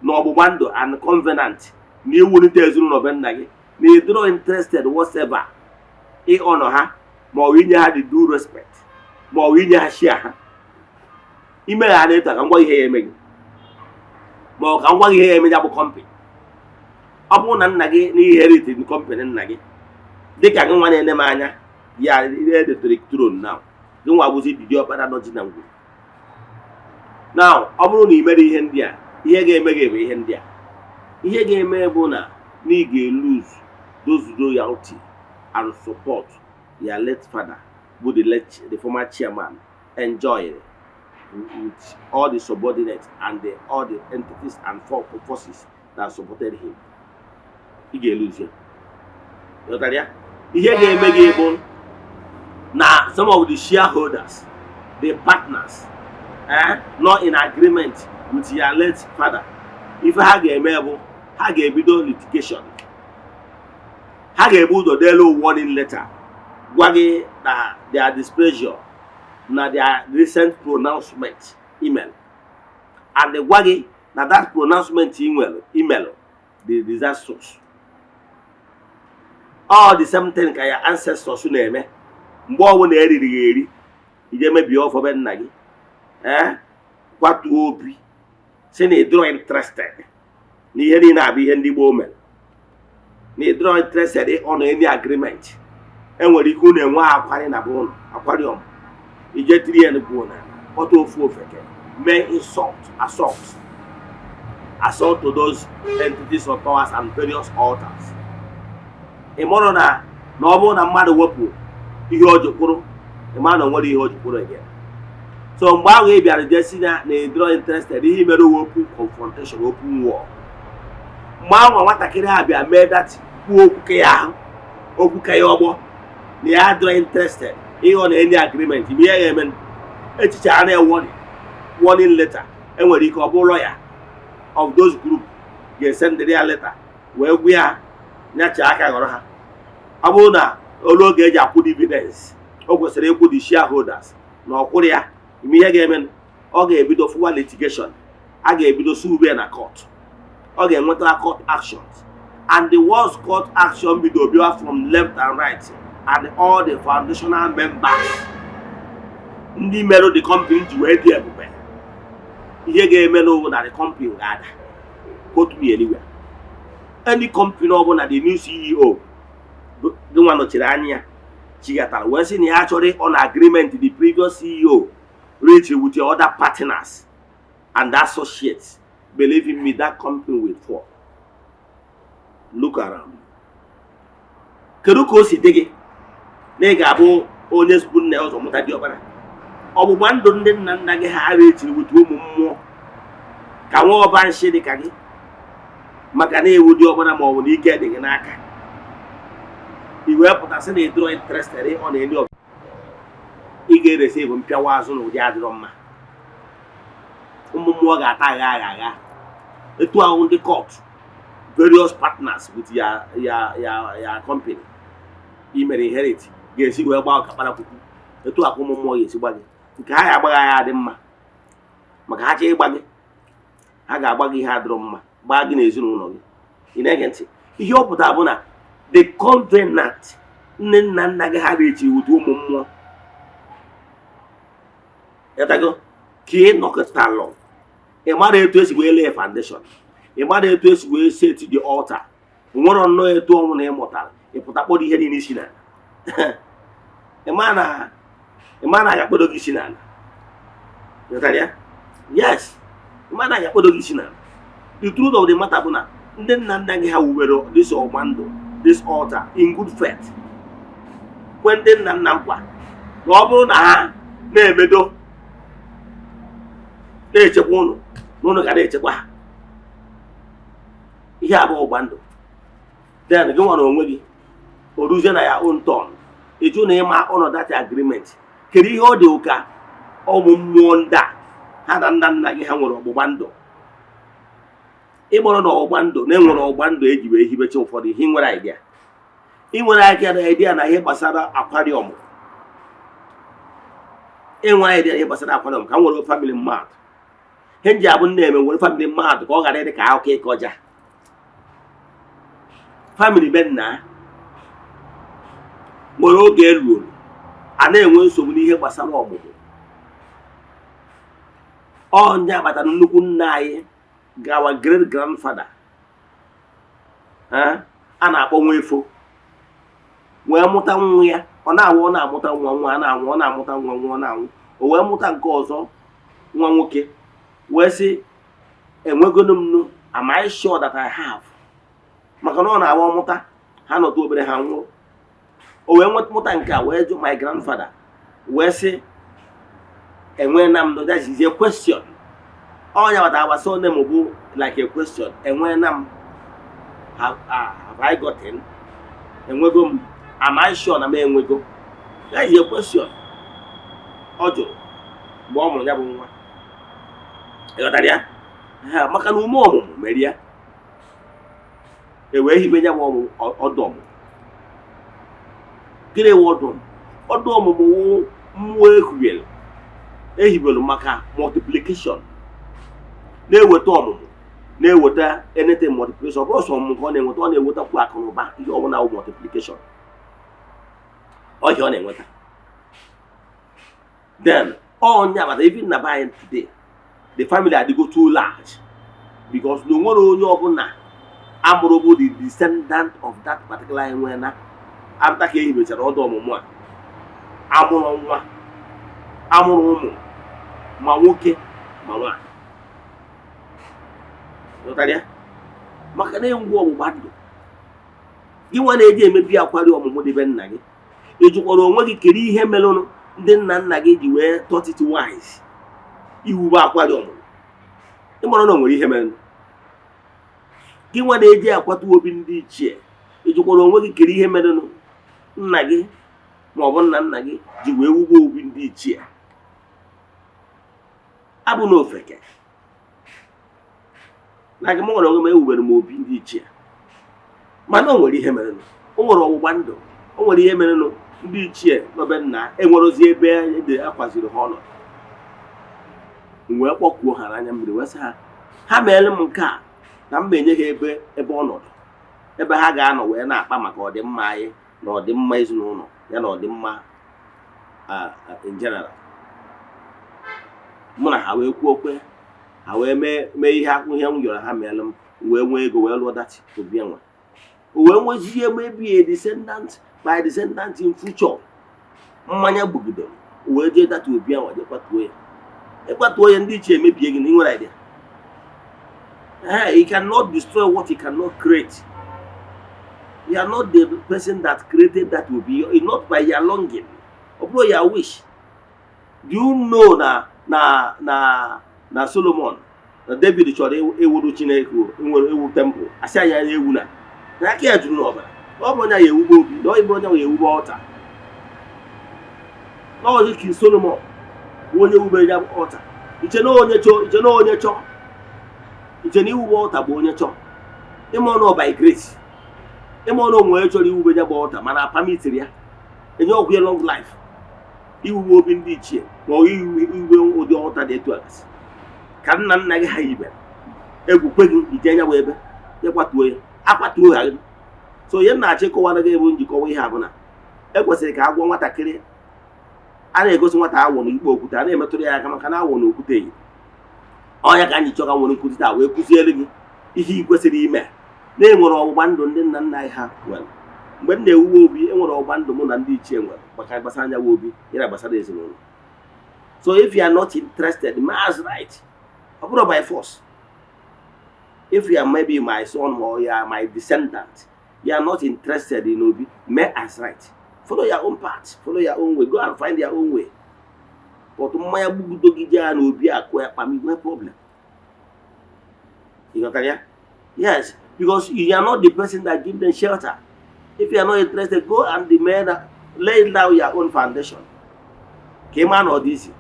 n'ọgbụgba ndụ and covenant na iwulite ezinụlọ be nna gị, na ịdịrọ interested whatsoever ịọnọ ha, ma ọ bụ inye ha the due respect, ma ọ bụ inye ha share ha. Ime ha na-eto ka ngwa ihe ya eme gị, ma ọ ka ngwa gị ihe ya eme ya bụ company. Ọ bụrụ na nna gị na inherit company nna gị, Dịka gị nwa na-ene m anya ya edetere throne now, gị nwa bụzi diọkpara nọji na ngwuru now. Ọ bụrụ na ị mere ihe ndị a, ihe ga-eme gị bụ ihe ndị a. Ihe ga-eme bụ na ị ga-lose those loyalty and support your late father, bụ the former chairman, enjoyed with all the subordinates and all the entities and forces that supported him. Ị ga-elose ya. Ghọtara ya? Ihe ga-eme gị bụ na some of the shareholders, the partners, not in agreement with your late father, ife ha ga-eme bụ ha ga-ebido litigation. Ha ga-ebu ụzọ deelu warning letter, gwa gị na their displeasure na their recent pronouncement email, and gwa gị na that pronouncement email the disastrous. All the same thing ka ya ancestors na-eme. Mgbe ọbụla eriri gị eri, ije mebie ọfọ be nna gị, ee, kwatuo obi, si na ịdịrọ interested na ihe niile abụ ihe ndị gboo mere, na ịdịrọ interested on any agreement. Enwere ike unu enwe akwari na be ụnụ, aquarium, ije tiri ya nnukwu na kpọta ofu ofeke, mee insult, assault to those entities of powers and various altars. Ị mụrụ na ọ bụrụ na mmadụ wepụ ihe o ji kwụrụ, ị ma na o nwere ihe o ji kwụrụ again. So mgbe ahụ ị bịara jee si na ịdịrọ interested, ihe mere uwe open confrontation, open war. Mgbe ahụ nwatakịrị a bịa mee that, kwuo okwu ka ya ahụ, okwu ka ya ọgbọ na ya adịrọ interested ịghọ na any agreement ime ihe ya eme. Echiche a na-warning warning letter, enwere ike ọ bụrụ lawyer of those group ga-esendịrị ya letter wee gwa ya nyachi aka ghọrọ ha. Ọ bụrụ na olu oge eji akwụ dividends o kwesịrị ịkwụ the shareholders na ọ kwụrụ ya, ime ihe ga-eme, ọ ga-ebido fụwa litigation, a ga-ebido sue na court, ọ ga-enweta court actions, and the worst court action bido bịa from left and right, and all the foundational members ndị merụ the company ji wee dị ebube. Ihe ga-eme n'ụwa na the company ga-ada. Quote me anywhere. Any company ọbụla the new CEO gị nwa nọchiri anya ya chigatara wee sị na ya chọrọ on agreement the previous CEO reach with your other partners and associates, believe in me, that company will fall. Look around. Kedu ka o si dị gị na ị ga-abụ onye bụ nna ya ụzọ mụta diọkpara? Ọgbụgba ndụ ndị nna nna gị ha rechiri wute ụmụ mmụọ ka nwa ọba nshi dị ka gị, maka na ewu diọkpara ma ọ bụ na ike dị gị n'aka, i wee pụta sị na ịdịrọ interested ọ na any of, ị ga-eresi bụ mpịawa azụ na ụdị adịrọ mma. Ụmụ mmụọ ga-ata agha agha agha. Etu ahụ ndị court various partners with ya company i mere inherit ga-esi wee gbaa ọkakpara kwukwu, etu a ka ụmụ mmụọ ga-esi gba gị. Nke ha ga-agba gị adị mma, maka ha chọọ ịgba gị, ha ga-agba gị ihe adịrọ mma, gbaa gị n'ezinụlọ gị. Ị na-ege ntị? Ihe ọ pụtara bụ na the covenant nne nna nna gị ha rechi wute ụmụ mmụọ yatago ka ị nọkọtalụ. Ị mara etu esi wee lay foundation, ị mara etu esi wee set the altar, nwere nnọọ etu ọnwụ na ị mụtara, ị pụta kpọrọ ihe niile isi n'ala. Ị ma na a ga-akpọdo gị isi n'ala. Ghọtara ya? Yes, ị ma na a ga-akpọdo gị isi n'ala. The truth of the matter bụ na ndị nna nna gị ha wubere this ọgba ndụ, this altar, in good faith, kwe ndị nna nna nkwa na ọ bụrụ na ha na-emedo na-echekwa ụnụ, na ụnụ ga na-echekwa ha. Ihe abụọ ọgba ndụ. Then gị nwere onwe gị, o ruzie na ya own turn, ịjụ na ịma ọnọdụ that agreement. Kedu ihe ọ dị ụka ụmụ mmụọ ndị a ha na nna nna gị ha nwere ọgbụgba ndụ? Ịgbọrọ na ọgbụgba ndụ na enwere ọgbụgba ndụ eji wee hibecha ụfọdụ ihe. Nwere idea, ị nwere idea na idea na ihe gbasara aquarium, ị nwere idea na ihe gbasara aquarium. Ka m nwere family mmadụ, ihe nji abụ nna eme nwere family mmadụ ka ọ ghara ịdị ka akụkọ ịkọja family be nna nwere oge eruolu a na-enwe nsogbu n'ihe gbasara ọmụmụ. Ọ ndị agbata nnukwu nna anyị gawa, great grandfather, a na-akpọ Nwefo. Wee mụta nwa ya, ọ na-awụ, ọ na-amụta nwa, nwa a na-anwụ, ọ na-amụta nwa, nwa ọ na-anwụ. O wee mụta nke ọzọ, nwa nwoke, wee sị, "Enwegonu m nụ, am I sure that I have?" Maka na ọ na-awa ọmụta ha nọtụ obere, ha nwụrụ. O wee mụta nke a, wee jụ my grandfather, wee sị, "Enweela m?" That is a question. Ọnya bata our surname bụ like a question: enweela m? Have I gotten? Enwego m? Am I sure na m enwego? That is a question ọ jụrụ mgbe ọ mụrụ ya bụ nwa. Ịghọtara ya? Ha, maka na ume ọmụmụ mere ya, e wee hibe ya bụ ọmụmụ ọdụ ọmụmụ. Gịnị wụ ọdụ ọmụmụ? Ọdụ ọmụmụ wụ mmụọ ekwughere ehibelu maka multiplication, na-eweta ọmụmụ, na-eweta anything multiplication. Ọ bụrụ sọ ọmụmụ ka ọ na-enweta, ọ na-ewetakwu akụ na ụba, ihe ọbụla wụ multiplication, ọhịa ọ na-enweta. Then onye agbata, even na be anyị today, the family adịgo too large because na onwere onye ọbụla amụrụ bụ the descendant of that particular enwe na after ka ehibechara ọdụ ọmụmụ a, amụrụ nwa, amụrụ ụmụ, ma nwoke ma nwaanyị. Ghọtara ya? Maka na engwu ọgbụgba ndụ gị nwa na-eji emebi akwari ọmụmụ dị be nna gị. Ị jụkwara onwe gị, kedu ihe merụnụ ndị nna nna gị ji wee thought it wise iwube akwari ọmụmụ? Ịmara na o nwere ihe merenụ. Gị nwa na-eji akwatu obi ndị ichie, ị jụkwara onwe gị, kedu ihe merenụ nna gị ma ọ bụ nna nna gị ji wee wube obi ndị ichie? Abụ na ofeke na gị. M nwere onwe m, ewubere m obi ndị ichie, mana o nwere ihe merenụ, o nwere ọgbụgba ndụ, o nwere ihe merenụ ndị ichie n'obe nna enwerozi ebe ede akwaziri ha ọnọdụ. M wee kpọkuo ha n'anya mmiri, wee sị ha, ha meere m nke a na m enye ha ebe ọnọdụ, ebe ha ga-anọ wee na-akpa maka ọdịmma anyị na ọdịmma ezinụlọ ya na ọdịmma in general. Mụ na ha wee kwuo okwe, ha wee mee ihe akwụ ihe m yọrọ ha meere m, wee nwee ego wee lụọ that obi enwe. O wee nwezie maybe a descendant by descendant in future, mmanya gbugidere, o wee jee that obi enwe, jee kwatuo ya. Ịkwatuo ya, ndị ichie emebie gị na ị nwere idea. Hey, you cannot destroy what you cannot create. You are not the person that created that obi. It's not by your longing, ọ bụrụ your wish. Do you know na Solomon na David chọrọ ewuru Chineke nwere ewu temple, asị anyị anya ewu na aka ya juru n'ọbara, ọ bụ onye ya ewube obi, na ọ bụ onye ya ewube altar, na ọzọ King Solomon bụ onye wubere ya bụ altar. Iche na onye chọọ, iche na onye chọọ, iche na iwube altar bụ onye chọọ. Ịma ọnụ by grace, ịma ọnụ onwe chọrọ iwube ya bụ altar, mana permitiri ya, enye ọgwụ ya long life iwube obi ndị ichie, ma ọ iwube ụdị altar dị etu a gasị ka nna nna gị ha yibere. Egwu kwe gị ije nya bụ ebe ya kwatuo ya, akwatuo ha gị. So ihe m na-achọ ịkọwara gị bụ njikọwa ihe a bụ na ekwesịrị ka agwọ nwatakịrị a na-egosi nwata awọ na ikpe okwute a na-emetụrụ ya aka, maka na awọ na okwute yi ọnya. Ka anyị chọka nwere nkụzi taa wee kụziere gị ihe ị kwesịrị ime na enwere ọgbụgba ndụ ndị nna nna anyị ha nwere. Mgbe m na-ewuwe obi, enwere ọgbụgba ndụ mụ na ndị ichie nwere maka gbasara anyanwụ obi ya na gbasara ezinụlọ. So if you are not interested, that's right. Ọ bụrụ by force, if you are maybe my son or you are my descendant, you are not interested in obi, may as right, follow your own path, follow your own way, go and find your own way. But mmanya gbugido gị jee ya na obi akụ ya kpam, inwe problem. You ghọtara ya? Yes, because you are not the person that give them shelter. If you are not interested, go and demand, lay down your own foundation ka ị maa na ọ dị isi.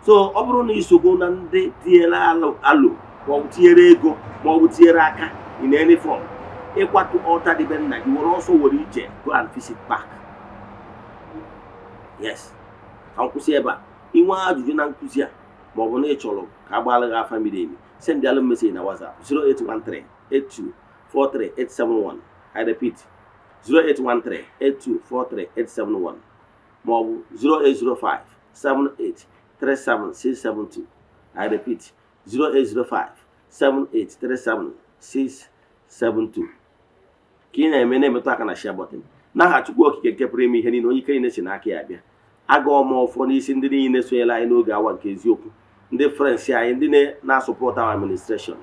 So ọ bụrụ na isogo na ndị tinyere alụ alụ, maọbụ tinyere ego, maọbụ tinyere aka in any form ịkwatu altar dị be nna gị, were ọsọ were ije go and visit back. Yes, ka m kwụsị ebe a. Inwe ajụjụ na nkụzi a, maọbụ na ị chọrọ ka a gbaala gị afa miri emi, send alụ message na WhatsApp 0813 8243 871. I repeat, 0813 8243 871, maọbụ 0805 78 37672. I repeat, 0805 78 37672. Ka ị na-eme na-emetụ aka na share button. N'aha Chukwu Okike nke pụrụ ime ihe niile, onye ike niile si n'aka ya bịa, agụọ m ọfọ n'isi ndị niile sonyere anyị n'oge awa nke eziokwu, ndị friends anyị, ndị na-asupport our administration,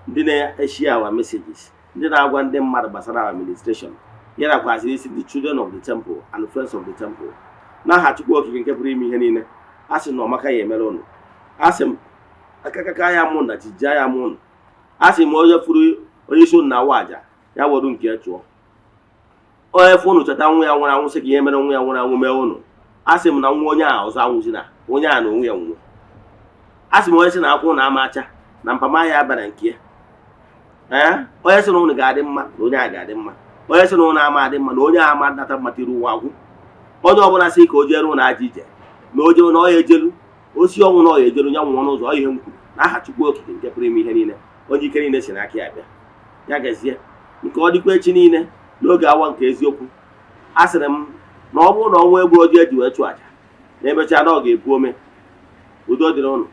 ndị na-eshare our messages, ndị na-agwa ndị mmadụ gbasara our administration, ya nakwaziri isi the children of the temple and friends of the temple. N'aha Chukwu Okike nke pụrụ ime ihe niile, a sị na ọmaka ya emere ụnụ. A sị m akakaka ya mụ na jijia ya mụ ụnụ. A sị m onye furu onye isi ụnụ na-awa aja ya were nke ya chụọ. Onye fụ ụnụ cheta nwa ya nwụrụ anwụ, sị ka ihe mere nwa ya nwụrụ anwụ mee ụnụ. A sị m na nwa onye a ọzọ anwụzina, onye a na onwe ya nwụọ. A sị m onye sị na akwụ na ama acha na mpama ya abara nke ya. Ee, onye sị na ụnụ ga-adị mma, na onye a ga-adị mma. Onye sị na ụnụ ama adị mma, na onye a ama nata mmatiri ụwa agwụ. Onye ọbụla sị ka o jere ụnụ aja ije na oje na ọya ejelu osi ọnwụ na ọya ejelu ya nwụọ n'ụzọ. Ọ ihe m kwuru n'aha Chukwu Okike nke pụrụ ime ihe niile, onye ike niile si n'aka ya bịa. Ya gazie nke ọ dịkwa echi niile n'oge awa nke eziokwu. A sịrị m na ọ bụrụ na ọnwa egbu ojii eji wee chụọ aja na emechaa na ọ ga-ebu ome. Udo dịrị ụnụ.